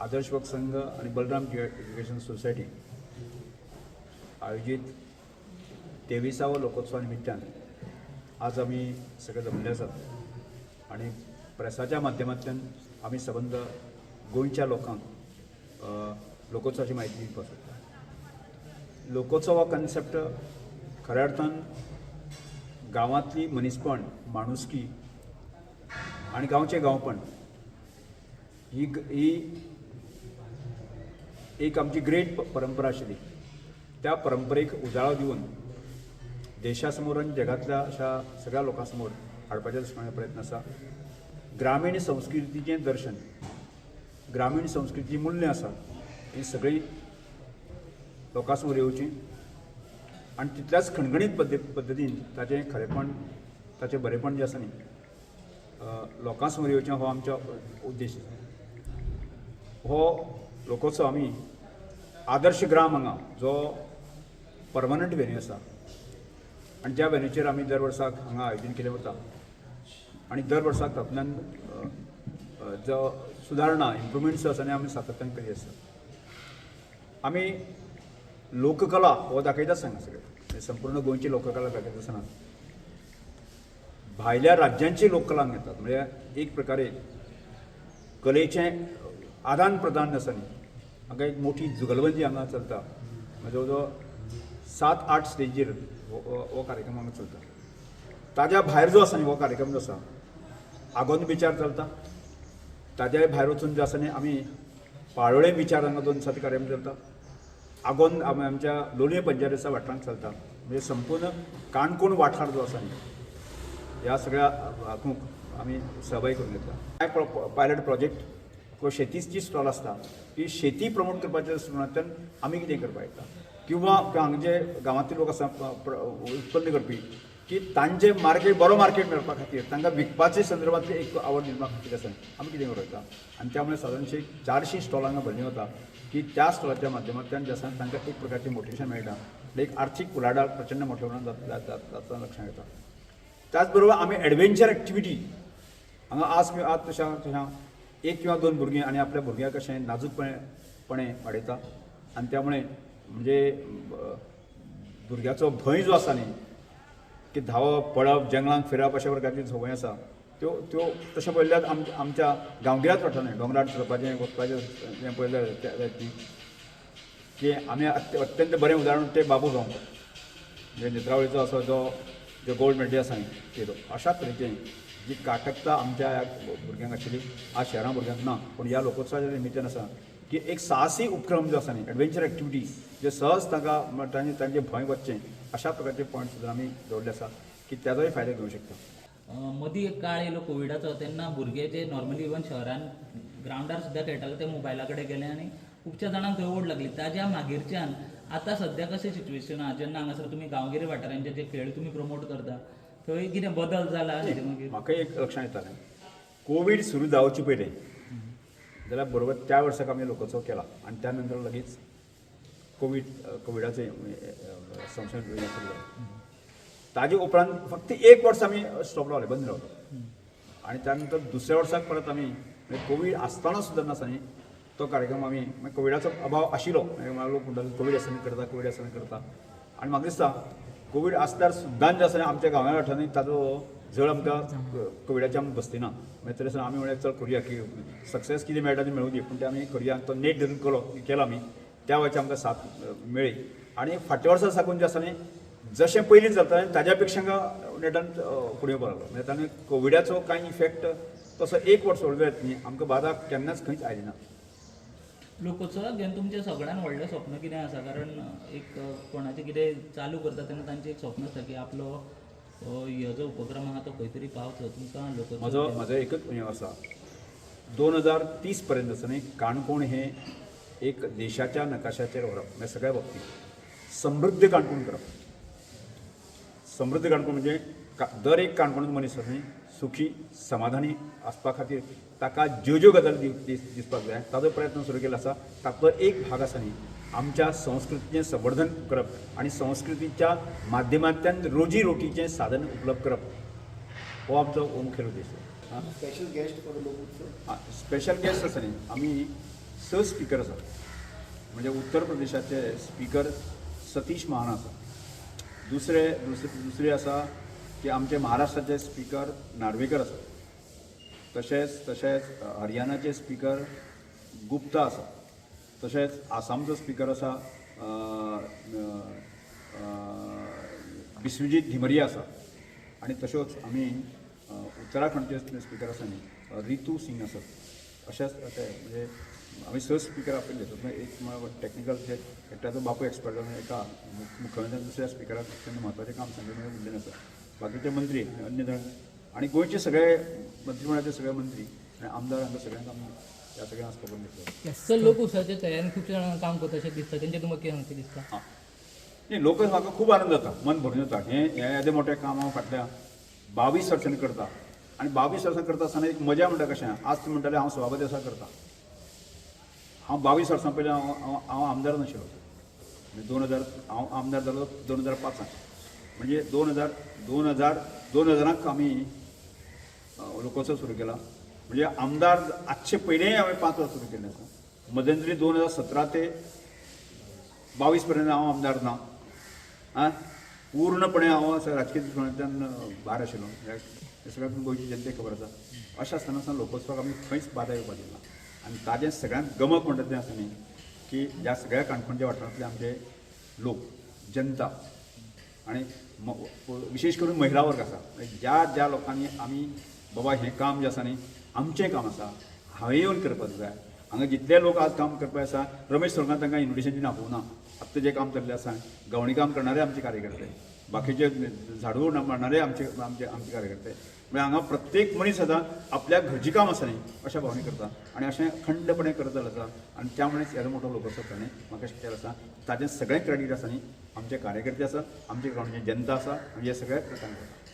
आदर्श युवक संघ आणि बलराम एज्युकेशन सोसायटी आयोजित 23वो लोकोत्सवा निमित्तान आज आमी सगळे जमले आसात आणि प्रेसाच्या माध्यमांतल्यान आमी सबंद गोंयच्या लोकांक लोकोत्सवाची म्हायती दिवपाक सोदता. लोकोत्सव हो कन्सेप्ट खऱ्या अर्थान गांवांतली मनीसपण, माणुसकी आनी गांवचें गांवपण ही ही एक आमची ग्रेट परंपरा आशिल्ली. त्या परंपरेक उजाळो दिवन देशा समोर आनी जगांतल्या अशा सगळ्या लोकां समोर हाडपाचे दृश्टीकोनान प्रयत्न आसा. ग्रामीण संस्कृतीचें दर्शन, ग्रामीण संस्कृतीचीं मुल्यां आसा हीं सगळीं लोकां समोर येवचीं आनी तितल्याच खणखणीत पद्दतीन ताचें खरेपण, ताचें बरेपण जें आसा न्ही लोकां समोर येवचें हो आमचो उद्देश. हो लोकोत्सव आमी आदर्श ग्राम हांगा जो परमनंट वेन्यू आसा आनी ज्या वेन्यूचेर आमी दर वर्साक हांगा आयोजन केलें वता आनी दर वर्साक तातूंतल्यान जो सुदारणा, इम्प्रुवमेंट्स आसा आनी आमी सातत्यान करीत आसता. आमी लोककला हो दाखयताच हांगा सगळें, संपूर्ण गोंयची लोककला दाखयता आसतना भायल्या राज्यांची लोककला हांगा येतात. म्हणजे एक प्रकारे कलेचें आदान प्रदान आसा न्ही, हांगा एक मोठी जुगलबंदी हांगा चलता. जवळ जवळ 7-8 स्टेजीर हो कार्यक्रम हांगा चलता. ताज्या भायर जो आसा न्ही हो कार्यक्रम जो आसा आगोंद बिचार चलता. ताज्या भायर वचून जो आसा न्ही आमी पाळोळें बिचार हांगा 2 दिसांचो कार्यक्रम चलता. आगोंद आमच्या लोलयें पंचायतीच्या वाठारांत चलता. म्हणजे संपूर्ण काणकोण वाठार जो आसा न्ही ह्या सगळ्या हातूंत आमी सहभागी करून घेतला. पायलट प्रोजेक्ट किंवा शेतीची स्टॉल आसता की शेती प्रमोट करपाच्या दृश्टीकोनांतल्यान आमी कितें करपाक येता किंवा हांगा जे गांवांतले लोक आसा उत्पन्न करपी की तांचे मार्केट, बरो मार्केट मेळपा खातीर तांकां विकपाचे संदर्भांतली एक आवड निर्माण खातीर आसा आमी कितें करूं येता. आनी त्यामुळे सादारणशे 400 स्टॉल हांगा भरली वता की त्या स्टॉलाच्या माध्यमांतल्यान जे आसा तांकां एक प्रकारचें मोटिवेशन मेळटा, एक आर्थीक उलाढाल प्रचंड मोठ्या प्रमाणात जातना लक्षांत येता. त्याच बरोबर आमी एडवेंचर एक्टिविटी हांगा आज तशें तशें 1 किंवा 2 भुरगीं आनी आपल्या भुरग्यांक कशें नाजूकपणे वाडयता आनी त्यामुळे म्हणजे भुरग्याचो भंय जो आसा न्ही की धांवप, पळप, जंगलांत फिरप अशा प्रकारची संवय आसा त्यो त्यो तशें पळयल्यार आमच्या गांवगिऱ्याच वाठारांनी दोंगरार चलपाचें वचपाचें हें पळयल्यार की आमी अत्यंत बरें उदाहरण ते बाबू गांवकर म्हणजे नेत्रावळीचो असो जो जो गोल्ड मेडल आसा न्ही तो अशा तरेचें जी काटकता आमच्या ह्या भुरग्यांक आशिल्ली आज शहरां भुरग्यांक ना, पूण ह्या लोकोत्सवाच्या निमित्तान आसा की एक साहसी उपक्रम जो आसा न्ही, एडवेंचर एक्टिविटी जे सहज तांकां तांचें भंय वचचें अशा प्रकारचे पॉयंट सुद्दां आमी दवरले आसा की ताजोय फायदो घेवंक शकता. मदीं एक काळ येयलो कोविडाचो, तेन्ना भुरगे जे नॉर्मली इवन शहरान ग्रावंडार सुद्दां खेळटाले ते मोबायला कडेन गेले आनी खुबश्या जाणांक थंय ओड लागली. ताज्या मागीरच्यान आतां सद्या कशें सिट्युएशन आहा जेन्ना हांगासर तुमी गांवगिरे वाठारांचे जे खेळ तुमी प्रमोट करता थंय कितें बदल जाला? मागीर म्हाका एक लक्षांत येतालें, कोवीड सुरू जावचे पयलीं जाल्यार बरोबर त्या वर्साक आमी लोकोत्सव केला आनी त्या नंतर लगेच कोविडाचें संशय सुरू जालें. ताजे उपरांत फक्त 1 वर्स आमी स्टॉप रावले, बंद रावलो आनी त्या नंतर दुसऱ्या वर्साक परत आमी कोवीड आसतना सुद्दां नासता न्ही तो कार्यक्रम आमी कोविडाचो अभाव आशिल्लो, लोक म्हणटाले कोवीड आसतना करता, कोवीड आसतना करता आनी म्हाका दिसता कोवीड आसल्यार सुद्दां जें आसा आमच्या गांवां वाठारांनी ताजो जळ आमकां कोविडाची आमकां बसली ना. मागीर तरी आसतना आमी म्हणलें चल करुया की सक्सेस कितें मेळटा तें मेळूं दी, पूण तें आमी करुया. तो नेट धरून केलो आमी, त्या वेळाचेर आमकां साथ मेळ्ळी आनी फाटल्या वर्सा साकून जें आसा न्ही जशें पयलीं चलतालें ताज्या पेक्षा नेटान फुडें येवपाक लागलो. म्हणजे ताणें कोविडाचो कांय इफेक्ट तसो 1 वर्स व्हडलो येत न्ही, आमकां बादा केन्नाच खंयच आयली ना. लोकोत्सवाक घेवन तुमचें सगळ्यान व्हडलें स्वप्न कितें आसा? कारण एक कोणाचें कितें चालू करता तेन्ना तांचें एक स्वप्न आसता की आपलो हो जो उपक्रम आहा तो खंय तरी पावचो. तुमकां लोकोत्सव म्हजो एकच हें आसा, 2030 पर्यंत आसा न्ही काणकोण हें एक देशाच्या नकाशाचेर व्हरप, म्हणजे सगळ्या बाबतींत समृद्ध काणकोण करप. समृद्ध काणकोण म्हणजे दर एक काणकोण मनीस आसा न्ही सुखी समाधानी आसपा खातीर ताका ज्यो ज्यो गजाली दिसपाक जाय ताजो प्रयत्न सुरू केलो आसा. तातूंतलो एक भाग आसा न्ही आमच्या संस्कृतीचें संवर्धन करप आनी संस्कृतीच्या माध्यमांतल्यान रोजी रोटीचें साधन उपलब्ध करप हो आमचो मुखेल उद्देश. स्पेशल गेस्ट फॉर लोकोत्सव, स्पेशल गेस्ट आसा न्ही आमी 6 स्पिकर आसात. म्हणजे उत्तर प्रदेशाचे स्पिकर सतीश महाना आसा, दुसरे दुसरे दुसरे आसा की आमचे महाराष्ट्राचे स्पिकर नार्वेकर आसा, तशेंच तशेंच हरियाणाचे स्पिकर गुप्ता आसा, तशेंच आसामचो स्पिकर आसा बिस्वजीत धिमरिया आसा आनी तश्योच आमी उत्तराखंडचे स्पिकर आसा न्ही रितू सिंग आसात. अशेंच ते म्हणजे आमी 6 स्पिकर आपयले. तातूंत एक टॅक्निकल जे एकट्याचो बापूय एक्सपर्ट जावन एका मुख्यमंत्र्यान दुसऱ्या स्पिकराक तेन्ना म्हत्वाचें काम सांगलें म्हणून उरलें आसा. बाकीचे मंत्री अन्य जाण आनी गोंयचे सगळे मंत्रीमंडळाचे सगळे मंत्री आनी आमदार हांकां सगळ्यांक आमी ह्या सगळ्यांक आस्पावन घेतलो. सर, लोकउत्सवाच्या तयारीन खूबशे जाणां काम करता अशें दिसता, तेंचे तुमकां कितें सांगचें दिसता? आं, न्ही, लोक म्हाका खूब आनंद जाता, मन भरून जाता. हें येदें मोठें काम हांव फाटल्या 22 वर्सांनी करता आनी 22 वर्सां करता आसतना एक मजा म्हणटा कशें, आज तुमी म्हणटाले हांव सभापती आसा करता. हांव 22 वर्सां पयलीं हांव हांव आमदार नाशिल्लो. म्हणजे 2000 हांव आमदार जालो 2005 म्हणजे 2000 आमी लोकोत्सव सुरू केला. म्हणजे आमदार आजचे पयलें हांवें 5 वर्सां सुरू केल्लें आसा. मध्यंतरी 2017 ते 22 पर्यंत हांव आमदार ना, आं पूर्णपणे हांव राजकीय दृश्टीकोनांतल्यान भायर आशिल्लो. हें सगळ्यांक गोंयची जनतेक खबर आसा. अशें आसतना आसतना लोकोत्सवाक आमी खंयच बादा येवपाक दिना आनी ताजें सगळ्यांत गमक म्हणटा तें आसा न्ही की ह्या सगळ्या काणकोणच्या वाठारांतले आमचे लोक, जनता आनी विशेश करून महिला वर्ग आसा, ज्या ज्या लोकांनी आमी बाबा हें काम जें आसा न्ही आमचें काम आसा, हांवें येवन करपाक जाय. हांगा जितले लोक आज काम करपाक आसा, रमेश सोरंगान तांकां इन्विटेशन दिवन आपोवना. आत्तां जें काम चल्लें आसा, गावणी काम करणारे आमचे कार्यकर्ते, बाकीचे झाडू मारणारे आमचे आमचे आमचे कार्यकर्ते. म्हणजे हांगा प्रत्येक मनीस आतां आपल्या घरचें काम आसा न्ही अशा भावने करता आनी अशें अखंडपणे करत जाल्यार आसा. आनी त्यामुळेच येदो मोठो लोकोत्सव ताणें म्हाका शक्य आसा. ताजें सगळें क्रेडीट आसा न्ही आमचे कार्यकर्ते आसा, आमचे गांवची जनता आसा आनी हे सगळे तांकां.